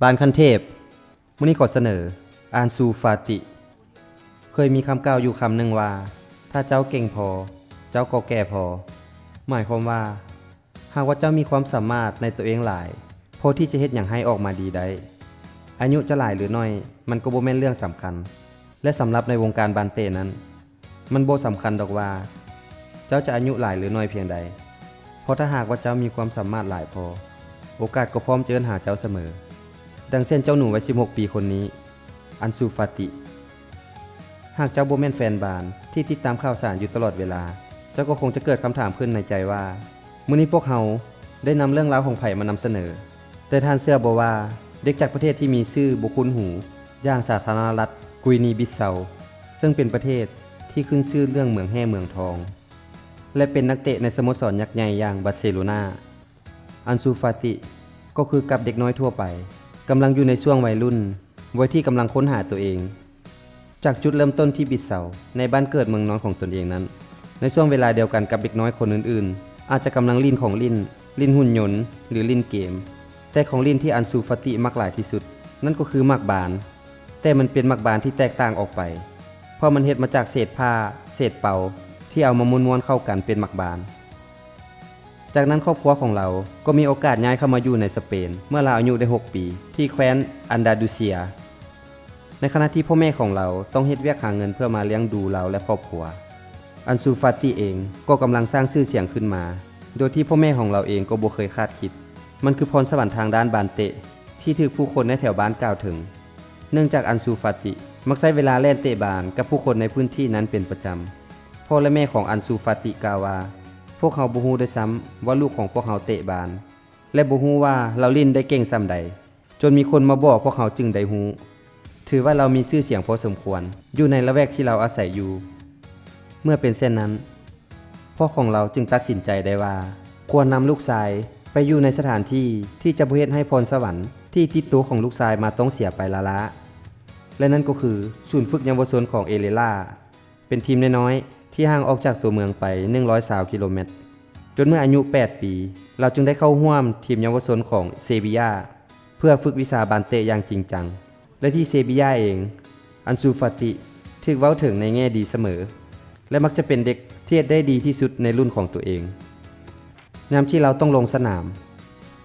ປານຂັ້ນເທບ. ມື້ນີ້ຂໍສະເໜີ ອັນຊູ ຟາຕິ. ເຄີຍມີຄຳກ່າວຢູ່ຄຳໜຶ່ງວ່າ ຖ້າເຈົ້າເກັ່ງພໍ ເຈົ້າກໍແກ່ພໍ. ໝາຍຄວາມວ່າ ຫາກວ່າເຈົ້າມີຄວາມສາມາດໃນຕົວເອງຫຼາຍ ພໍທີ່ຈະເຮັດຫຍັງໃຫ້ອອກມາດີໄດ້, ອາຍຸຈະຫຼາຍຫຼືໜ້ອຍ ມັນກໍບໍ່ແມ່ນເລື່ອງສຳຄັນ. ແລະ ສຳລັບໃນວົງການບານເຕະນັ້ນ, ມັນບໍ່ສຳຄັນດອກວ່າ ເຈົ້າຈະອາຍຸຫຼາຍຫຼືໜ້ອຍພຽງໃດ, ເພາະຖ້າຫາກວ່າເຈົ້າມີຄວາມສາມາດຫຼາຍພໍ, ໂອກາດກໍພ້ອມຈະເອີ້ນຫາເຈົ້າສະເໝີ. ດັ່ງເຊັ່ນເຈົ້າໜູໄວສິບຫົກປີຄົນນີ້, ອັນຊູ ຟາຕິ. ຫາກເຈົ້າບໍ່ແມ່ນແຟນບານທີ່ຕິດຕາມຂ່າວສານຢູ່ຕະຫຼອດເວລາ, ເຈົ້າກໍຄົງຈະເກີດຄຳຖາມຂຶ້ນໃນໃຈວ່າ ມື້ນີ້ພວກເຮົາໄດ້ນຳເລື່ອງລາວຂອງໃຜມານຳສະເໜີ? ແຕ່ທ່ານເຊື່ອບໍ່ວ່າ ເດັກຈາກປະເທດທີ່ມີຊື່ບໍ່ຄຸ້ນຫູ ຢ່າງສາທາລະນະລັດກຸຍນີບິດເຊົາ ເຊິ່ງເປັນປະເທດທີ່ຂຶ້ນຊື່ເລື່ອງເໝືອງແຮ່ເໝືອງທອງ ແລະ ເປັນນັກເຕະໃນສະໂມສອນຍັກໃຫຍ່ຢ່າງບາເຊໂລນາ, ອັນຊູ ຟາຕິ ກໍຄືກັບເດັກນ້ອຍທົ່ວໄປ, ກຳລັງຢູ່ໃນຊ່ວງໄວລຸ້ນ, ວັຍທີ່ກຳລັງຄົ້ນຫາຕົວເອງ. ຈາກຈຸດເລີ່ມຕົ້ນທີ່ບິດເຊົາ ໃນບ້ານເກີດເມືອງນອນຂອງຕົນເອງນັ້ນ, ໃນຊ່ວງເວລາດຽວກັນກັບເດັກນ້ອຍຄົນອື່ນໆ ອາດຈະກຳລັງຫຼິ້ນຂອງຫຼິ້ນ, ຫຼິ້ນຫຸ່ນຍົນ ຫຼື ຫຼິ້ນເກມ. ແຕ່ຂອງຫຼິ້ນທີ່ອັນຊູ ຟາຕິ ມັກຫຼາຍທີ່ສຸດ ນັ້ນກໍຄືໝາກບານ. ແຕ່ມັນເປັນໝາກບານທີ່ແຕກຕ່າງອອກໄປ, ເພາະມັນເຮັດມາຈາກເສດຜ້າ, ເສດເປົາ ທີ່ເອົາມາມ້ວນໆເຂົ້າກັນເປັນໝາກບານ. ຈາກນັ້ນຄອບຄົວຂອງລາວກໍມີໂອກາດຍ້າຍເຂົ້າມາຢູ່ໃນສະເປນ ເມື່ອລາວອາຍຸໄດ້ຫົກປີ ທີ່ແຄວ້ນອັນດາດູເຊຍ. ໃນຂະນະທີ່ພໍ່ແມ່ຂອງລາວຕ້ອງເຮັດວຽກຫາເງິນເພື່ອມາລ້ຽງດູລາວ ແລະ ຄອບຄົວ, ອັນຊູ ຟາຕິ ເອງກໍກຳລັງສ້າງຊື່ສຽງຂຶ້ນມາ ໂດຍທີ່ພໍ່ແມ່ຂອງລາວເອງກໍບໍ່ເຄີຍຄາດຄິດ. ມັນຄືພອນສະຫວັນທາງດ້ານບານເຕະທີ່ຖືກຜູ້ຄົນໃນແຖວບ້ານກ່າວເຖິງ. ເນື່ອງຈາກອັນຊູ ຟາຕິ ມັກໃຊ້ເວລາແລ່ນເຕະບານກັບຜູ້ຄົນໃນພື້ນທີ່ນັ້ນເປັນປະຈຳ, ພໍ່ ແລະ ແມ່ຂອງອັນຊູ ຟາຕິ ກ່າວວ່າ, ພວກເຮົາບໍ່ຮູ້ດ້ວຍຊ້ຳວ່າລູກຂອງພວກເຮົາເຕະບານ ແລະ ບໍ່ຮູ້ວ່າລາວຫຼິ້ນໄດ້ເກັ່ງສ່ຳໃດ, ຈົນມີຄົນມາບອກພວກເຮົາຈຶ່ງໄດ້ຮູ້. ຖືວ່າລາວມີຊື່ສຽງພໍສົມຄວນຢູ່ໃນລະແວກທີ່ລາວອາໄສຢູ່. ເມື່ອເປັນເຊັ່ນນັ້ນ, ພໍ່ຂອງລາວຈຶ່ງຕັດສິນໃຈໄດ້ວ່າ ຄວນນຳລູກຊາຍໄປຢູ່ໃນສະຖານທີ່ທີ່ຈະບໍ່ເຮັດໃຫ້ພອນສະຫວັນທີ່ຕິດໂຕຂອງລູກຊາຍມາຕ້ອງເສຍໄປລ້າໆ ແລະ ນັ້ນກໍຄືສູນຝຶກເຍົາວະຊົນຂອງເອເລລາ ເປັນທີມນ້ອຍໆທີ່ຫ່າງອອກຈາກຕົວເມືອງໄປໜຶ່ງຮ້ອຍຊາວກິໂລແມັດ. ຈົນເມື່ອອາຍຸແປດປີ, ລາວຈຶ່ງໄດ້ເຂົ້າຮ່ວມທີມເຍົາວະຊົນຂອງເຊບີຢາ ເພື່ອຝຶກວິຊາບານເຕະຢ່າງຈິງຈັງ. ແລະ ທີ່ເຊບີຢາເອງ, ອັນຊູ ຟາຕິ ຖືກເວົ້າເຖິງໃນແງ່ດີສະເໝີ ແລະ ມັກຈະເປັນເດັກທີ່ເຮັດໄດ້ດີທີ່ສຸດໃນລຸ້ນຂອງຕົວເອງ. ຍາມທີ່ລາວຕ້ອງລົງສະໜາມ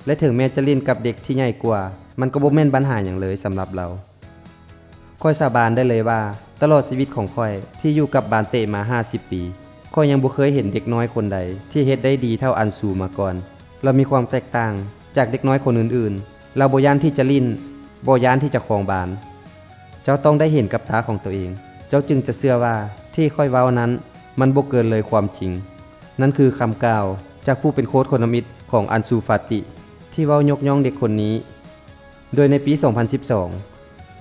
ແລະ ເຖິງແມ່ນຈະຫຼິ້ນກັບເດັກທີ່ໃຫຍ່ກວ່າ, ມັນກໍບໍ່ແມ່ນບັນຫາຫຍັງເລີຍສຳລັບລາວ. ຂ້ອຍສາບານໄດ້ເລີຍວ່າ ຕະຫຼອດຊີວິດຂອງຂ້ອຍທີ່ຢູ່ກັບບານເຕະມາຫ້າສິບປີ, ຂ້ອຍຍັງບໍ່ເຄີຍເຫັນເດັກນ້ອຍຄົນໃດທີ່ເຮັດໄດ້ດີເທົ່າອັນຊູມາກ່ອນ. ລາວມີຄວາມແຕກຕ່າງຈາກເດັກນ້ອຍຄົນອື່ນໆ. ລາວບໍ່ຢ້ານທີ່ຈະຫຼິ້ນ, ບໍ່ຢ້ານທີ່ຈະຄອງບານ. ເຈົ້າຕ້ອງໄດ້ເຫັນກັບຕາຂອງຕົວເອງ, ເຈົ້າຈຶ່ງຈະເຊື່ອວ່າທີ່ຂ້ອຍເວົ້ານັ້ນມັນບໍ່ເກີນເລີຍຄວາມຈິງ. ນັ້ນຄືຄຳກ່າວຈາກຜູ້ເປັນໂຄດຄົນທຳອິດຂອງອັນຊູ ຟາຕິ ທີ່ເວົ້າຍົກຍ້ອງເດັກຄົນນີ້. ໂດຍໃນປີສອງພັນສິບສອງ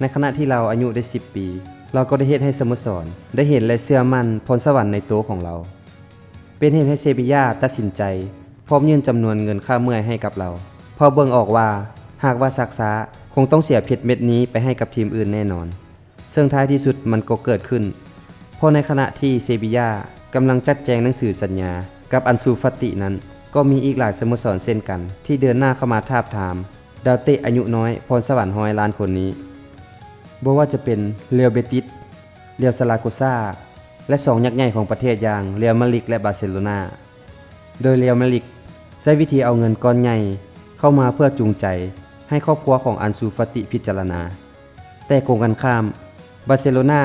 ໃນຂະນະທີ່ລາວອາຍຸໄດ້ສິບປີ, ລາວກໍໄດ້ເຮັດໃຫ້ສະໂມສອນໄດ້ເຫັນ ແລະ ເຊື່ອໝັ້ນພອນສະຫວັນໃນໂຕຂອງລາວ. ເປັນເຫດໃຫ້ເຊບີຢາຕັດສິນໃຈພ້ອມຍື່ນຈຳນວນເງິນຄ່າເມື່ອຍໃຫ້ກັບລາວ, ເພາະເບິ່ງອອກວ່າຫາກວ່າຊັກຊ້າ, ຄົງຕ້ອງເສຍເພັດເມັດນີ້ໄປໃຫ້ກັບທີມອື່ນແນ່ນອນ. ເຊິ່ງທ້າຍທີ່ສຸດມັນກໍເກີດຂຶ້ນ, ເພາະໃນຂະນະທີ່ເຊບີຢາກຳລັງຈັດແຈງໜັງສືສັນຍາກັບອັນຊູ ຟາຕິ ນັ້ນ, ກໍມີອີກຫຼາຍສະໂມສອນເຊັ່ນກັນທີ່ເດີນໜ້າເຂົ້າມາທາບທາມ ດາວເຕະອາຍຸນ້ອຍພອນສະຫວັນຮ້ອຍລ້ານຄົນນີ້, ບໍ່ວ່າຈະເປັນ ເຣລ ເບຕິສ, ເຣລ ຊາຣາໂກຊາ ແລະ ສອງຍັກໃຫຍ່ຂອງປະເທດຢ່າງ ເຣລ ມາດຣິດ ແລະ ບາເຊໂລນາ. ໂດຍ ເຣລ ມາດຣິດ ໃຊ້ວິທີເອົາເງິນກ້ອນໃຫຍ່ເຂົ້າມາເພື່ອຈູງໃຈໃຫ້ຄອບຄົວຂອງອັນຊູ ຟາຕິ ພິຈາລະນາ. ແຕ່ກົງກັນຂ້າມ, ບາເຊໂລນາ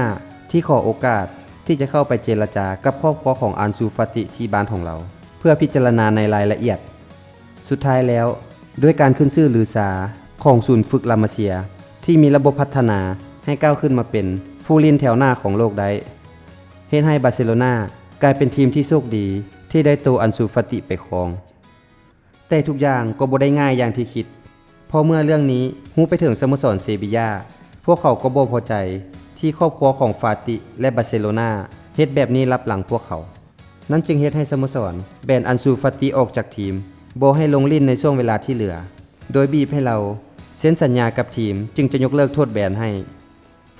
ທີ່ຂໍໂອກາດທີ່ຈະເຂົ້າໄປເຈລະຈາກັບຄອບຄົວຂອງອັນຊູ ຟາຕິ ທີ່ບ້ານຂອງລາວ ເພື່ອພິຈາລະນາໃນລາຍລະອຽດ. ສຸດທ້າຍແລ້ວ, ດ້ວຍການຂຶ້ນຊື່ລືຊາຂອງສູນຝຶກລາມາເຊຍ ທີ່ມີລະບົບພັດທະນາໃຫ້ກ້າວຂຶ້ນມາເປັນຜູ້ຫຼິ້ນແຖວໜ້າຂອງໂລກໄດ້, ເຮັດໃຫ້ບາເຊໂລນາກາຍເປັນທີມທີ່ໂຊກດີທີ່ໄດ້ໂຕອັນຊູ ຟາຕິ ໄປຄອງ. ແຕ່ທຸກຢ່າງກໍບໍ່ໄດ້ງ່າຍຢ່າງທີ່ຄິດ, ເພາະເມື່ອເລື່ອງນີ້ຮູ້ໄປເຖິງສະໂມສອນເຊບີຢາ, ພວກເຂົາກໍບໍ່ພໍໃຈທີ່ຄອບຄົວຂອງຟາຕິ ແລະ ບາເຊໂລນາເຮັດແບບນີ້ລັບຫຼັງພວກເຂົາ. ນັ້ນຈຶ່ງເຮັດໃຫ້ສະໂມສອນແບນອັນຊູ ຟາຕິ ອອກຈາກທີມ, ບໍ່ໃຫ້ລົງຫຼິ້ນໃນຊ່ວງເວລາທີ່ເຫຼືອ, ໂດຍບີບໃຫ້ລາວເຊັນສັນຍາກັບທີມ ຈຶ່ງຈະຍົກເລີກໂທດແບນໃຫ້.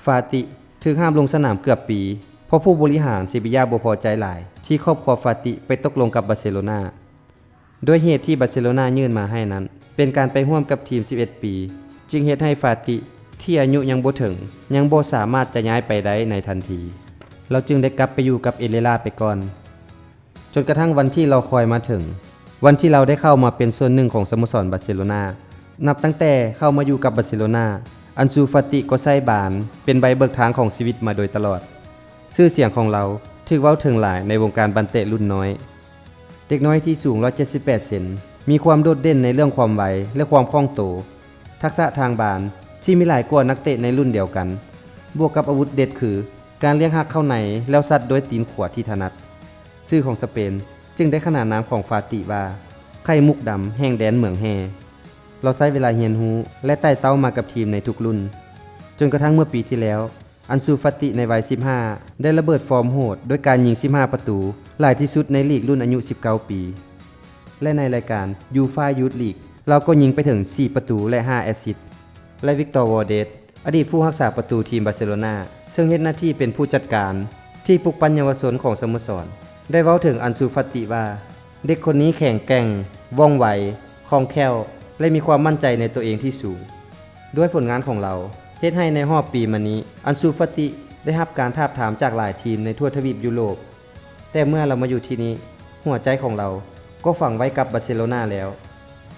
ຟາຕິ ຖືກຫ້າມລົງສະໜາມເກືອບປີ ເພາະຜູ້ບໍລິຫານເຊບີຢາບໍ່ພໍໃຈຫຼາຍທີ່ຄອບຄົວຟາຕິໄປຕົກລົງກັບບາເຊໂລນາ. ດ້ວຍເຫດທີ່ບາເຊໂລນາຍື່ນມາໃຫ້ນັ້ນ ເປັນການໄປຮ່ວມກັບທີມສິບເອັດປີ ຈຶ່ງເຮັດໃຫ້ຟາຕິ ທີ່ອາຍຸຍັງບໍ່ເຖິງ ຍັງບໍ່ສາມາດຈະຍ້າຍໄປໄດ້ໃນທັນທີ. ລາວຈຶ່ງໄດ້ກັບໄປຢູ່ກັບເອເຣລາໄປກ່ອນ. ຈົນກະທັ້ງວັນທີ່ລໍຄອຍມາເຖິງ, ວັນທີ່ລາວໄດ້ເຂົ້າມາເປັນສ່ວນໜຶ່ງຂອງສະໂມສອນບາເຊໂລນາ. ນັບຕັ້ງແຕ່ເຂົ້າມາຢູ່ກັບບາເຊໂລນາ, ອັນຊູ ຟາຕິ ກໍໃຊ້ບານເປັນໃບເບີກທາງຂອງຊີວິດມາໂດຍຕະຫຼອດ. ຊື່ສຽງຂອງລາວຖືກເວົ້າເຖິງຫຼາຍໃນວົງການບານເຕະລຸ້ນນ້ອຍ. ເດັກນ້ອຍທີ່ສູງ ໜຶ່ງຮ້ອຍເຈັດສິບແປດ ເຊັນ, ມີຄວາມໂດດເດັ່ນໃນເລື່ອງຄວາມໄວ ແລະ ຄວາມຄ່ອງໂຕ, ທັກສະທາງບານທີ່ມີຫຼາຍກວ່ານັກເຕະໃນລຸ້ນດຽວກັນ, ບວກກັບອາວຸດເດັດຄື ການລ້ຽງຮາກເຂົ້າໃນແລ້ວຊັດດ້ວຍຕີນຂວາທີ່ຖະໜັດ. ຊື່ຂອງສະເປນຈຶ່ງໄດ້ຂະໜານນາມຂອງຟາຕິວ່າ ໄຂ່ມຸກດຳແຫ່ງແດນເມືອງແຮ່. ລາວໃຊ້ເວລາຮຽນຮູ້ ແລະ ໄຕ່ເຕົ້າມາກັບທີມໃນທຸກລຸ້ນ, ຈົນກະທັ່ງເມື່ອປີທີ່ແລ້ວ, ອັນຊູ ຟາຕິ ໃນໄວ ສິບຫ້າ ໄດ້ລະເບີດຟອມໂຫດດ້ວຍການຍິງ ສິບຫ້າ ປະຕູ, ຫຼາຍທີ່ສຸດໃນລີກລຸ້ນອາຍຸ ສິບເກົ້າ ປີ ແລະ ໃນລາຍການ ຢູຟາ ຢູດລີກ ລາວກໍຍິງໄປເຖິງ ສີ່ ປະຕູ ແລະ ຫ້າ ແອັດຊິດ. ແລະ ວິກຕໍ ວອລເດສ ອະດີດຜູ້ຮັກສາປະຕູທີມບາເຊໂລນາ ເຊິ່ງເຮັດໜ້າທີ່ເປັນຜູ້ຈັດການທີ່ປຸກປັ້ນເຍົາວະຊົນຂອງສະໂມສອນ ໄດ້ເວົ້າເຖິງອັນຊູ ຟາຕິ ວ່າ ເດັກຄົນນີ້ແຂງແກ່ງ, ວ່ອງໄວ, ຄ່ອງແຄ້ວ ແລະ ມີຄວາມໝັ້ນໃຈໃນຕົວເອງທີ່ສູງ. ດ້ວຍຜົນງານຂອງລາວ ເຮັດໃຫ້ໃນຮອບປີມານີ້ ອັນຊູ ຟາຕິ ໄດ້ຮັບການທາບທາມຈາກຫຼາຍທີມໃນທົ່ວທະວີບຢູໂຣບ. ແຕ່ເມື່ອລາວມາຢູ່ທີ່ນີ້, ຫົວໃຈຂອງລາວກໍຝັງໄວ້ກັບບາເຊໂລນາແລ້ວ.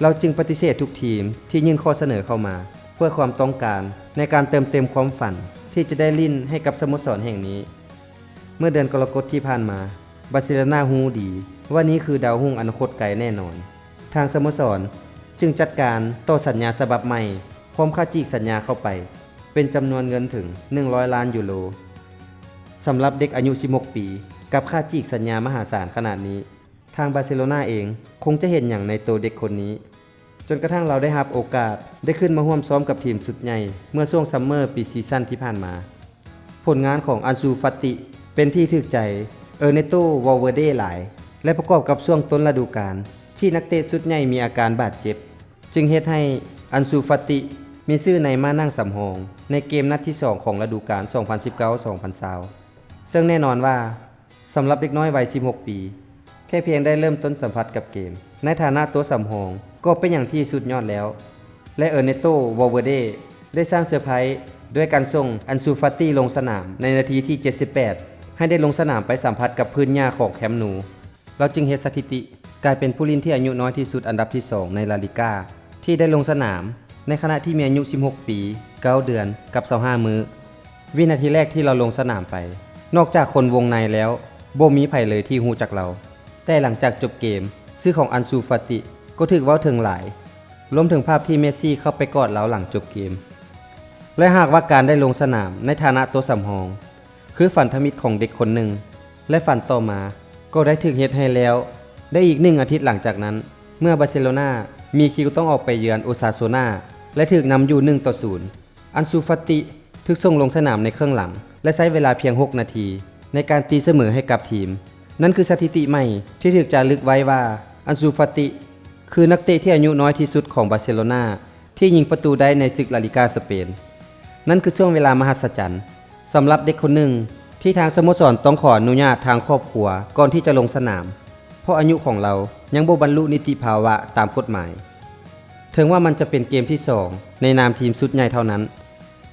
ລາວຈຶ່ງປະຕິເສດທຸກທີມທີ່ຍື່ນຂໍ້ສະເໜີເຂົ້າມາ ເພື່ອຄວາມຕ້ອງການໃນການເຕີມເຕັມຄວາມຝັນທີ່ຈະໄດ້ຫຼິ້ນໃຫ້ກັບສະໂມສອນແຫ່ງນີ້. ເມື່ອເດືອນກໍລະກົດທີ່ຜ່ານມາ, ບາເຊໂລນາຮູ້ດີວ່ານີ້ຄືດາວຮຸ່ງອະນາຄົດໄກແນ່ນອນ. ທາງສະໂມສອນຈຶ່ງຈັດການຕໍ່ສັນຍາສະບັບໃໝ່ ພ້ອມຄ່າຈີກສັນຍາເຂົ້າໄປ ເປັນຈຳນວນເງິນເຖິງ ໜຶ່ງຮ້ອຍລ້ານຢູໂຣ. ສຳລັບເດັກອາຍຸ ສິບຫົກ ປີ ກັບຄ່າຈີກສັນຍາມະຫາສານຂະໜາດນີ້, ທາງບາເຊໂລນາເອງຄົງຈະເຫັນຫຍັງໃນໂຕເດັກຄົນນີ້? ຈົນກະທັ່ງລາວໄດ້ຮັບໂອກາດໄດ້ຂຶ້ນມາຮ່ວມຊ້ອມກັບທີມຊຸດໃຫຍ່ເມື່ອຊ່ວງຊັມເມີປີຊີຊັນທີ່ຜ່ານມາ. ຜົນງານຂອງອັນຊູ ຟາຕິ ເປັນທີ່ຖືກໃຈເອີເນໂຕ ວາລເວີເດ ຫຼາຍ ແລະ ປະກອບກັບຊ່ວງຕົ້ນລະດູການທີ່ນັກເຕະຊຸດໃຫຍ່ມີອາການບາດເຈັບ, ຈຶ່ງເຮັດໃຫ້ອັນຊູ ຟາຕິ ມີຊື່ໃນມ້ານັ່ງສຳຮອງໃນເກມນັດທີສອງຂອງລະດູການ ສອງພັນສິບເກົ້າ ສອງພັນຊາວ ເຊິ່ງແນ່ນອນວ່າ ສຳລັບເດັກນ້ອຍໄວ ສິບຫົກ ປີ, ແຄ່ພຽງໄດ້ເລີ່ມຕົ້ນສຳຜັດກັບເກມໃນຖານະຕົວສຳຮອງ ກໍເປັນຫຍັງທີ່ສຸດຍອດແລ້ວ ແລະ ເອີເນໂຕ ວາລເວີເດ ໄດ້ສ້າງເຊີໄພຣສ໌ດ້ວຍການສົ່ງອັນຊູ ຟາຕິ ລົງສະໜາມໃນນາທີທີ ເຈັດສິບແປດ ໃຫ້ໄດ້ລົງສະໜາມໄປສຳຜັດກັບພື້ນຫຍ້າຂອງແຄມນູ. ລາວຈຶ່ງເຮັດສະຖິຕິກາຍເປັນຜູ້ຫຼິ້ນທີ່ອາຍຸນ້ອຍທີ່ສຸດອັນດັບທີສອງໃນລາລີກາ ທີ່ໄດ້ລົງສະໜາມໃນຂະນະທີ່ມີອາຍຸ ສິບຫົກ ປີ ເກົ້າ ເດືອນ ກັບ ຊາວຫ້າ ມື້. ວິນາທີແລກທີ່ລາວລົງສະໜາມໄປ, ນອກຈາກຄົນວົງໃນແລ້ວ, ບໍ່ມີໃຜເລີຍທີ່ຮູ້ຈັກລາວ. ແຕ່ຫຼັງຈາກຈົບເກມ, ຊື່ຂອງອັນຊູ ຟາຕິ ກໍຖືກເວົ້າເຖິງຫຼາຍ, ລວມເຖິງພາບທີ່ເມດຊີເຂົ້າໄປກອດລາວຫຼັງຈົບເກມ. ແລະ ຫາກວ່າການໄດ້ລົງສະໜາມໃນຖານະຕົວສຳຮອງ ຄືຝັນທຳອິດຂອງເດັກຄົນໜຶ່ງ ແລະ ຝັນຕໍ່ມາກໍໄດ້ຖືກເຮັດໃຫ້ແລ້ວ. ໄດ້ອີກໜຶ່ງອາທິດຫຼັງຈາກນັ້ນ, ເມື່ອບາເຊໂລນາມີຄິວຕ້ອງອອກໄປເຢືອນໂອຊາໂຊນາ ແລະ ຖືກນຳຢູ່ ໜຶ່ງຕໍ່ສູນ, ອັນຊູ ຟາຕິ ຖືກສົ່ງລົງສະໜາມໃນເຄິ່ງຫຼັງ ແລະ ໃຊ້ເວລາພຽງ ຫົກ ນາທີ ໃນການຕີສະເໝີໃຫ້ກັບທີມ. ນັ້ນຄືສະຖິຕິໃໝ່ທີ່ຖືກຈາລຶກໄວ້ວ່າ ອັນຊູ ຟາຕິ ຄືນັກເຕະທີ່ອາຍຸນ້ອຍທີ່ສຸດຂອງບາເຊໂລນາ ທີ່ຍິງປະຕູໄດ້ໃນສຶກລາລີກາສະເປນ. ນັ້ນຄືຊ່ວງເວລາມະຫັດສະຈັນສຳລັບເດັກຄົນໜຶ່ງ ທີ່ທາງສະໂມສອນຕ້ອງຂໍອະນຸຍາດທາງຄອບຄົວກ່ອນທີ່ຈະລົງສະໜາມ, ເພາະອາຍຸຂອງລາວຍັງບໍ່ບັນລຸນິຕິພາວະຕາມກົດໝາຍ. ເຖິງວ່າມັນຈະເປັນເກມທີສອງໃນນາມທີມຊຸດໃຫຍ່ເທົ່ານັ້ນ,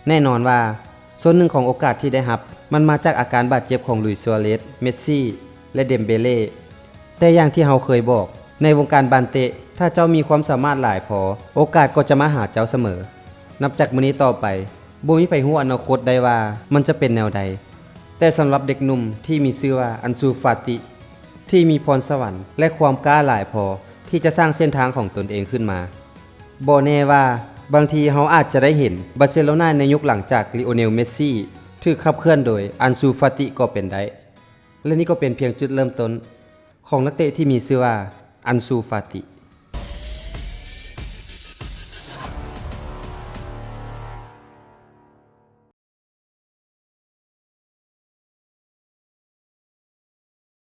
ແນ່ນອນວ່າ ສ່ວນໜຶ່ງຂອງໂອກາດທີ່ໄດ້ຮັບ ມັນມາຈາກອາການບາດເຈັບຂອງ ລຸຍສ໌ ຊູອາເຣສ, ເມດຊີ ແລະ ເດັມເບເລ. ແຕ່ຢ່າງທີ່ເຮົາເຄີຍບອກ, ໃນວົງການບານເຕະ, ຖ້າເຈົ້າມີຄວາມສາມາດຫຼາຍພໍ, ໂອກາດກໍຈະມາຫາເຈົ້າສະເໝີ. ນັບຈາກມື້ນີ້ຕໍ່ໄປ, ບໍ່ມີໃຜຮູ້ອະນາຄົດໄດ້ວ່າມັນຈະເປັນແນວໃດ. ແຕ່ສຳລັບເດັກໜຸ່ມທີ່ມີຊື່ວ່າ ອັນຊູ ຟາຕິ ທີ່ມີພອນສະຫວັນ ແລະ ຄວາມກ້າຫຼາຍພໍທີ່ຈະສ້າງເສັ້ນທາງຂອງຕົນເອງຂຶ້ນມາ, ບໍ່ແນ່ວ່າບາງທີເຮົາອາດຈະໄດ້ເຫັນບາເຊໂລນາໃນຍຸກຫຼັງຈາກ ລີໂອເນລ ເມດຊີ ຖືກຂັບເຄື່ອນໂດຍ ອັນຊູ ຟາຕິ ກໍເປັນໄດ້. ແລະ ນີ້ກໍເປັນພຽງຈຸດເລີ່ມຕົ້ນຂອງນັກເຕະທີ່ມີຊື່ວ່າ ອັນຊູ ຟາຕິ.